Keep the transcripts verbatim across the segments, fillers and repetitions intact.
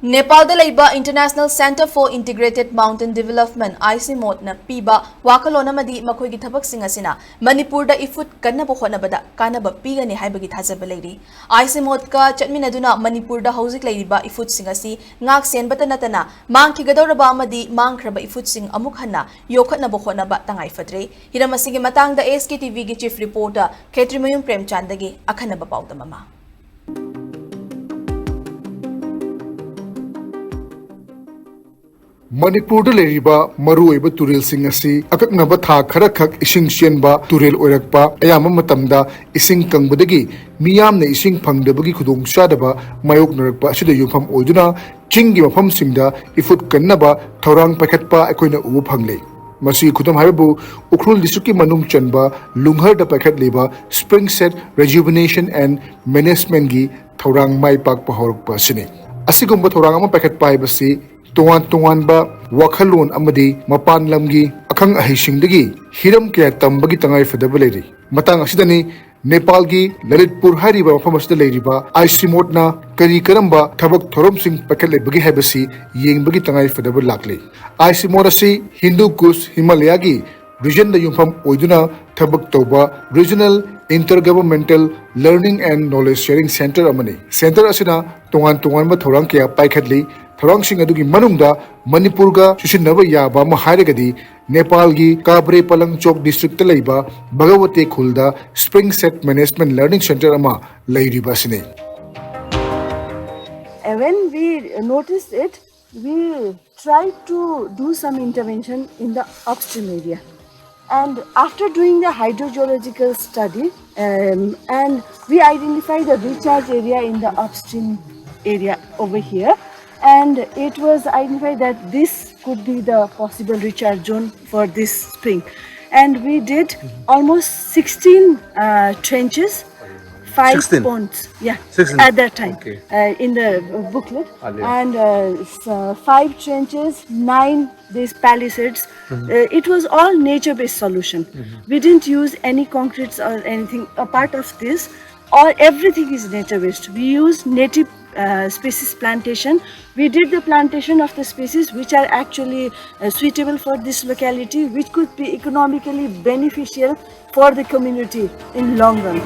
ꯅꯦꯄꯥꯜꯗ ꯂꯩꯕ International Centre for Integrated Mountain Development, ICIMOD ꯅ ꯄꯤꯕ ꯋꯥꯈꯜꯂꯣꯟ ꯑꯃꯗꯤ ꯃꯈꯣꯏꯒꯤ ꯊꯕꯛꯁꯤꯡ ꯑꯁꯤꯅ ꯃꯅꯤꯄꯨꯔꯗ ꯏꯐꯨꯠ ꯀꯟꯅꯕ ꯍꯣꯠꯅꯕꯗ ꯀꯥꯟꯅꯕ ꯄꯤꯒꯅꯤ ꯍꯥꯏꯕꯒꯤ ꯊꯥꯖꯕ ꯂꯩꯔꯤ꯫ ICIMOD ꯀ ꯆꯠꯃꯤꯟꯅꯗꯨꯅ ꯃꯅꯤꯄꯨꯔꯗ ꯍꯧꯖꯤꯛ ꯂꯩꯔꯤꯕ ꯏꯐꯨꯠꯁꯤꯡ ꯑꯁꯤ ꯉꯥꯛ ꯁꯦꯟꯕꯇ ꯅꯠꯇꯅ ꯃꯥꯡꯈꯤꯒꯗꯧꯔꯕ ꯑꯃꯗꯤ ꯃꯥꯡꯈ꯭ꯔꯕ ꯏꯐꯨꯠꯁꯤꯡ ꯑꯃꯨꯛ ꯍꯟꯅ ꯌꯣꯛꯈꯠꯅꯕ ꯍꯣꯠꯅꯕ ꯇꯉꯥꯏ ꯐꯗ꯭ꯔꯦ꯫ ꯍꯤꯔꯝ ꯑꯁꯤꯒꯤ ꯃꯇꯥꯡꯗ SKTV ꯒꯤ Chief Reporter ꯈꯦꯇ꯭ꯔꯤꯃꯌꯨꯝ ꯄ꯭ꯔꯦꯝꯆꯥꯟꯗꯒꯤ ꯑꯈꯟꯅꯕ ꯄꯥꯎꯗꯝ ꯑꯃ꯫ ꯃꯅꯤꯄꯨꯔꯗ ꯂꯩꯔꯤꯕ ꯃꯔꯨꯑꯣꯏꯕ ꯇꯨꯔꯦꯜꯁꯤꯡ ꯑꯁꯤ ꯑꯀꯛꯅꯕ ꯊꯥ ꯈꯔꯈꯛ ꯏꯁꯤꯡ ꯆꯦꯟꯕ ꯇꯨꯔꯦꯜ ꯑꯣꯏꯔꯛꯄ, ꯑꯌꯥꯝꯕ ꯃꯇꯝꯗ ꯏꯁꯤꯡ ꯀꯪꯕꯗꯒꯤ ꯃꯤꯌꯥꯝꯅ ꯏꯁꯤꯡ ꯐꯪꯗꯕꯒꯤ ꯈꯨꯗꯣꯡꯆꯥꯗꯕ ꯃꯥꯌꯣꯛꯅꯔꯛꯄ ꯑꯁꯤꯗ ꯌꯨꯝꯐꯝ ꯑꯣꯏꯗꯨꯅ ꯆꯤꯡꯒꯤ ꯃꯐꯝꯁꯤꯡꯗ ꯏꯐꯨꯠ ꯀꯟꯅꯕ ꯊꯧꯔꯥꯡ ꯄꯥꯏꯈꯠꯄ ꯑꯩꯈꯣꯏꯅ ꯎꯕ ꯐꯪꯂꯦ꯫ ꯃꯁꯤꯒꯤ ꯈꯨꯗꯝ ꯍꯥꯏꯕꯕꯨ ꯎꯈ꯭ꯔꯨꯜ district ꯀꯤ ꯃꯅꯨꯡ ꯆꯟꯕ ꯂꯨꯡꯍꯔꯗ ꯄꯥꯏꯈꯠꯂꯤꯕ Spring Set Rejuvenation and Management ꯀꯤ ꯊꯧꯔꯥꯡ ꯃꯥꯏ ꯄꯥꯛꯄ ꯍꯧꯔꯛꯄ ꯑꯁꯤꯅꯤ꯫ ꯑꯁꯤꯒꯨꯝꯕ ꯊꯧꯔꯥꯡ ꯑꯃ ꯄꯥꯏꯈꯠꯄ ꯍꯥꯏꯕꯁꯤ ꯇꯣꯉꯥꯟ ꯇꯣꯉꯥꯟꯕ ꯋꯥꯈꯜꯂꯣꯟ ꯑꯃꯗꯤ ꯃꯄꯥꯟ ꯂꯝꯒꯤ ꯑꯈꯪ ꯑꯍꯩꯁꯤꯡꯗꯒꯤ ꯍꯤꯔꯝ ꯀꯌꯥ ꯇꯝꯕꯒꯤ ꯇꯉꯥꯏ ꯐꯗꯕ ꯂꯩꯔꯤ꯫ ꯃꯇꯥꯡ ꯑꯁꯤꯗꯅꯤ ꯅꯦꯄꯥꯜꯒꯤ ꯂꯂꯤꯠꯄꯨꯔ ꯍꯥꯏꯔꯤꯕ ꯃꯐꯝ ꯑꯁꯤꯗ ꯂꯩꯔꯤꯕ ICIMOD ꯅ ꯀꯔꯤ ꯀꯔꯝꯕ ꯊꯕꯛ ꯊꯧꯔꯝꯁꯤꯡ ꯄꯥꯏꯈꯠꯂꯤꯕꯒꯦ ꯍꯥꯏꯕꯁꯤ ꯌꯦꯡꯕꯒꯤ ꯇꯉꯥꯏ ꯐꯗꯕ ꯂꯥꯛꯂꯤ꯫ ICIMOD ꯑꯁꯤ ꯍꯤꯟꯗꯨ ꯀꯨꯁ ꯍꯤꯃꯥꯂꯌꯥꯒꯤ region ꯗ ꯌꯨꯝꯐꯝ ꯑꯣꯏꯗꯨꯅ ꯊꯕꯛ ꯇꯧꯕ Regional Intergovernmental Learning and Knowledge Sharing Centre ꯑꯃꯅꯤ꯫ Centre ꯑꯁꯤꯅ ꯇꯣꯉꯥꯟ ꯇꯣꯉꯥꯟꯕ ꯊꯧꯔꯥꯡ ꯀꯌꯥ ꯄꯥꯏꯈꯠꯂꯤ꯫ ꯊꯧꯔꯥꯡꯁꯤꯡ ꯑꯗꯨꯒꯤ ꯃꯅꯨꯡꯗ ꯃꯅꯤꯄꯨꯔꯒ ꯆꯨꯁꯤꯟꯅꯕ ꯌꯥꯕ ꯑꯃ ꯍꯥꯏꯔꯒꯗꯤ ꯅꯦꯄꯥꯜꯒꯤ ꯀꯥꯕ꯭ꯔꯦ ꯄꯂꯪꯆꯣꯛ district ꯇ ꯂꯩꯕ ꯚꯒꯋꯇꯤ ꯈꯨꯜꯗ Spring Set Management Learning Centre ꯑꯃ ꯂꯩꯔꯤꯕ ꯑꯁꯤꯅꯤ꯫ And when we noticed it, we tried to do some intervention in the upstream area. And after doing the hydrogeological study, um, and we identified the recharge area in the upstream area over here. And it was identified that this could be the possible recharge zone for this spring. And we did almost sixteen uh, trenches, five sixteen? Ponds, yeah, sixteen. At that time, okay. Uh, in the booklet. And uh, s- uh, five trenches, nine these palisades. Uh, it was all nature-based solution. We didn't use any concretes or anything. A part of this, all, everything is nature-based. We use native uh, species plantation. We did the plantation of the species which are actually uh, suitable for this locality, which could be economically beneficial for the community in long run.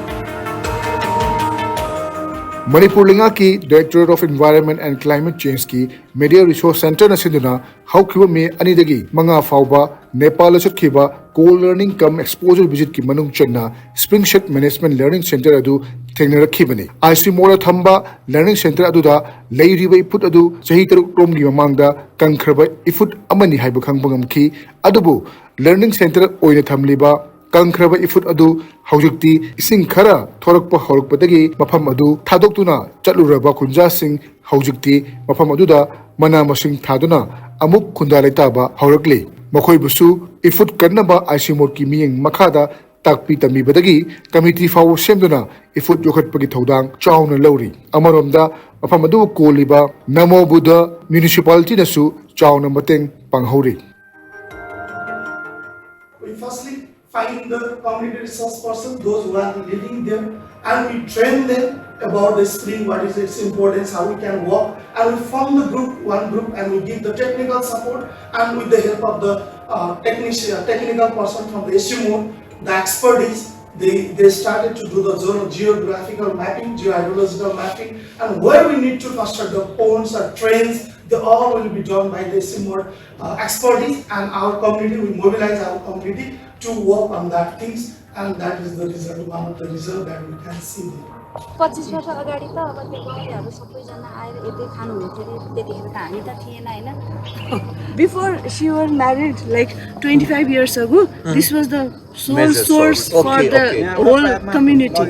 Manipur ꯂꯩꯉꯥꯛꯀꯤ Directorate of Environment and Climate Changeꯀꯤ Media Resource Centreꯅ ꯁꯤꯟꯗꯨꯅ ꯍꯧꯈꯤꯕ ꯃꯦ ꯑꯅꯤꯗꯒꯤ ꯃꯉꯥ ꯐꯥꯎꯕ ꯅꯦꯄꯥꯜꯗ ꯆꯠꯈꯤꯕ ꯀꯣ learning ꯀꯝ exposure ꯚꯤꯖꯤꯠꯀꯤ ꯃꯅꯨꯡ ꯆꯟꯅ springshed management learning centre ꯑꯗꯨ ꯊꯦꯡꯅꯔꯛꯈꯤꯕꯅꯤ꯫ ꯑꯥꯏꯁꯤꯃꯣꯔꯗ ꯊꯝꯕ ꯂꯔꯅꯤꯡ ꯁꯦꯟꯇꯔ ꯑꯗꯨꯗ ꯂꯩꯔꯤꯕ ꯏꯐꯨꯠ ꯑꯗꯨ ꯆꯍꯤ ꯇꯔꯨꯛ ꯔꯣꯝꯒꯤ ꯃꯃꯥꯡꯗ ꯀꯪꯈ꯭ꯔꯕ ꯏꯐꯨꯠ ꯑꯃꯅꯤ ꯍꯥꯏꯕ ꯈꯪꯕ ꯉꯝꯈꯤ꯫ ꯑꯗꯨꯕꯨ ꯂꯔꯅꯤꯡ ꯁꯦꯟꯇꯔ ꯑꯣꯏꯅ ꯊꯝꯂꯤꯕ ꯀꯪꯈ꯭ꯔꯕ ꯏꯐꯨꯠ ꯑꯗꯨ ꯍꯧꯖꯤꯛꯇꯤ ꯏꯁꯤꯡ ꯈꯔ ꯊꯣꯔꯛꯄ ꯍꯧꯔꯛꯄꯗꯒꯤ ꯃꯐꯝ ꯑꯗꯨ ꯊꯥꯗꯣꯛꯇꯨꯅ ꯆꯠꯂꯨꯔꯕ ꯈꯨꯟꯖꯥꯁꯤꯡ ꯍꯧꯖꯤꯛꯇꯤ ꯃꯐꯝ ꯑꯗꯨꯗ ꯃꯅꯥ ꯃꯁꯤꯡ ꯊꯥꯗꯨꯅ ꯑꯃꯨꯛ ꯈꯨꯟꯗꯥ ꯂꯩꯇꯥꯕ ꯍꯧꯔꯛꯂꯤ꯫ ꯃꯈꯣꯏꯕꯨꯁꯨ ꯏꯐꯨꯠ ꯀꯟꯅꯕ ꯑꯥꯏꯁꯤꯃꯣꯔꯀꯤ ꯃꯤꯠꯌꯦꯡ ꯃꯈꯥꯗ ꯇꯥꯛꯄꯤ ꯇꯝꯕꯤꯕꯗꯒꯤ ꯀꯃꯤꯇꯤ ꯐꯥꯎꯕ ꯁꯦꯝꯗꯨꯅ ꯏꯐꯨꯠ ꯌꯣꯛꯈꯠꯄꯒꯤ ꯊꯧꯗꯥꯡ ꯆꯥꯎꯅ ꯂꯧꯔꯤ꯫ ꯑꯃꯔꯣꯝꯗ ꯃꯐꯝ ꯑꯗꯨꯕꯨ ꯀꯣꯜꯂꯤꯕ ꯅꯃꯣ ꯕꯨꯗ ꯃ꯭ꯌꯨꯅꯤꯁꯤꯄꯥꯂꯤꯇꯤꯅꯁꯨ ꯆꯥꯎꯅ ꯃꯇꯦꯡ ꯄꯥꯡꯍꯧꯔꯤ꯫ We firstly find the community resource person, those who are living there, and we train them about the spring, what is its importance, how we can work, and we form the group, one group, and we give the technical support, and with the help of the uh, technician, technical person from the S M O, the expertise, they, they started to do the zone geographical mapping, geohydrological mapping, and where we need to construct the ponds or trains, they all will be done by the S M O uh, expertise and our community, we mobilize our community to work on that things, and that is the result, one of the result that we can see there. पच्चिस वर्ष अगाडि त अब त्यो गाउँलेहरू सबैजना आएर यतै खानुहुन्थ्यो अरे, त्यतिखेर त हामी त थिएन होइन। Before she were married, like twenty-five years ago, this was the sole Major source source. for Okay, the okay. whole community.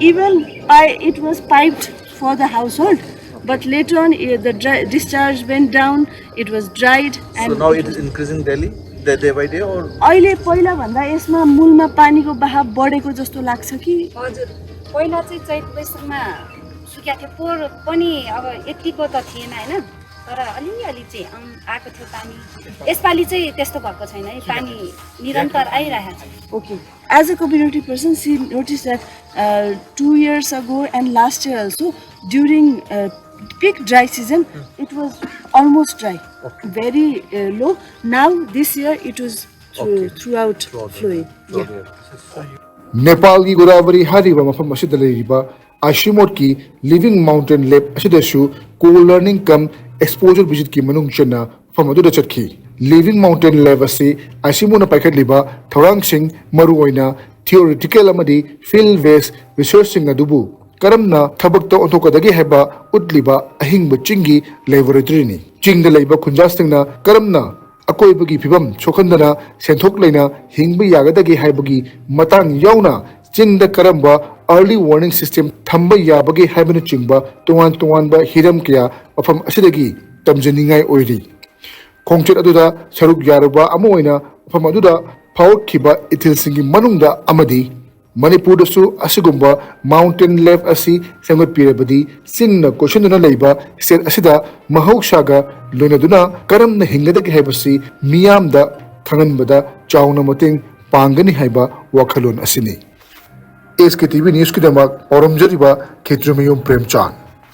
Even I, it was piped for the household, but later on eh, the dry, discharge went down. It was dried and So now it it is was- increasing daily, day, day by day, or अहिले पहिलाभन्दा यसमा मूलमा पानीको बहाव बढेको जस्तो लाग्छ कि? हजुर, पहिला चाहिँ चैत वैशाखमा सुक्या थियो, पोहोर पनि अब यतिको त थिएन होइन। तर अलिअलि चाहिँ आउनु आएको थियो पानी। यसपालि चाहिँ त्यस्तो भएको छैन है, पानी निरन्तर आइरहेको छ। Okay. As a community person, she noticed that uh, two years ago and last year also, during uh, peak dry season, it was almost dry, very uh, low. Now this year it was through, throughout flowing. Yeah. ꯅꯦꯄꯥꯜꯒꯤ Godavari ꯍꯥꯏꯔꯤꯕ ꯃꯐꯝ ꯑꯁꯤꯗ ꯂꯩꯔꯤꯕ ꯑꯥꯏꯁꯤꯃꯣꯠꯀꯤ living mountain ꯂꯦꯕ ꯑꯁꯤꯗꯁꯨ ꯀꯣ learning ꯀꯝ exposure ꯚꯤꯖꯤꯠꯀꯤ ꯃꯅꯨꯡ ꯆꯟꯅ ꯃꯐꯝ ꯑꯗꯨꯗ ꯆꯠꯈꯤ꯫ ꯂꯤꯚꯤꯡ ꯃꯥꯎꯟꯇꯦꯟ ꯂꯦꯕ ꯑꯁꯤ ꯑꯥꯏꯁꯤꯃꯣꯠꯅ ꯄꯥꯏꯈꯠꯂꯤꯕ ꯊꯧꯔꯥꯡꯁꯤꯡ, ꯃꯔꯨꯑꯣꯏꯅ ꯊꯤꯑꯣꯔꯤꯇꯤꯀꯦꯜ ꯑꯃꯗꯤ ꯐꯤꯜꯗ ꯕꯦꯁ ꯔꯤꯁꯔꯆꯁꯤꯡ ꯑꯗꯨꯕꯨ ꯀꯔꯝꯅ ꯊꯕꯛꯇ ꯑꯣꯟꯊꯣꯛꯀꯗꯒꯦ ꯍꯥꯏꯕ ꯎꯠꯂꯤꯕ ꯑꯍꯤꯡꯕ ꯆꯤꯡꯒꯤ ꯂꯦꯕꯣꯔꯦꯇꯔꯤꯅꯤ꯫ ꯆꯤꯡꯗ ꯂꯩꯕ ꯈꯨꯟꯖꯥꯁꯤꯡꯅ ꯀꯔꯝꯅ ꯑꯀꯣꯏꯕꯒꯤ ꯐꯤꯕꯝ ꯁꯣꯛꯍꯟꯗꯅ ꯁꯦꯟꯊꯣꯛ ꯂꯩꯅ ꯍꯤꯡꯕ ꯌꯥꯒꯗꯒꯦ ꯍꯥꯏꯕꯒꯤ ꯃꯇꯥꯡ ꯌꯥꯎꯅ ꯆꯤꯡꯗ ꯀꯔꯝꯕ early warning system ꯊꯝꯕ ꯌꯥꯕꯒꯦ ꯍꯥꯏꯕꯅꯆꯤꯡꯕ ꯇꯣꯉꯥꯟ ꯇꯣꯉꯥꯟꯕ ꯍꯤꯔꯝ ꯀꯌꯥ ꯃꯐꯝ ꯑꯁꯤꯗꯒꯤ ꯇꯝꯖꯅꯤꯡꯉꯥꯏ ꯑꯣꯏꯔꯤ꯫ ꯈꯣꯡꯆꯠ ꯑꯗꯨꯗ ꯁꯔꯨꯛ ꯌꯥꯔꯨꯕ ꯑꯃ ꯑꯣꯏꯅ ꯃꯐꯝ ꯑꯗꯨꯗ ꯐꯥꯎꯔꯛꯈꯤꯕ ꯏꯊꯤꯜꯁꯤꯡꯒꯤ ꯃꯅꯨꯡꯗ ꯑꯃꯗꯤ ꯃꯅꯤꯄꯨꯔꯗꯁꯨ ꯑꯁꯤꯒꯨꯝꯕ ꯃꯥꯎꯟꯇꯦꯟ ꯂꯦꯕ ꯑꯁꯤ ꯁꯦꯝꯒꯠꯄꯤꯔꯕꯗꯤ ꯆꯤꯡꯅ ꯀꯣꯏꯁꯤꯟꯗꯨꯅ ꯂꯩꯕ ꯁ꯭ꯇꯦꯠ ꯑꯁꯤꯗ ꯃꯍꯧꯁꯥꯒ ꯂꯣꯏꯅꯗꯨꯅ ꯀꯔꯝꯅ ꯍꯤꯡꯒꯗꯒꯦ ꯍꯥꯏꯕꯁꯤ ꯃꯤꯌꯥꯝꯗ ꯈꯪꯍꯟꯕꯗ ꯆꯥꯎꯅ ꯃꯇꯦꯡ ꯄꯥꯡꯒꯅꯤ ꯍꯥꯏꯕ ꯋꯥꯈꯜꯂꯣꯟ ꯑꯁꯤꯅꯤ꯫ ꯑꯦꯁ ꯀꯦ ꯇꯤ ꯚꯤ ꯅ꯭ꯌꯨꯁꯀꯤꯗꯃꯛ ꯄꯥꯎꯔꯝꯖꯔꯤꯕ ꯈꯦꯇ꯭ꯔꯤꯃꯌꯨꯝ ꯄ꯭ꯔꯦꯝꯆꯥꯟ꯫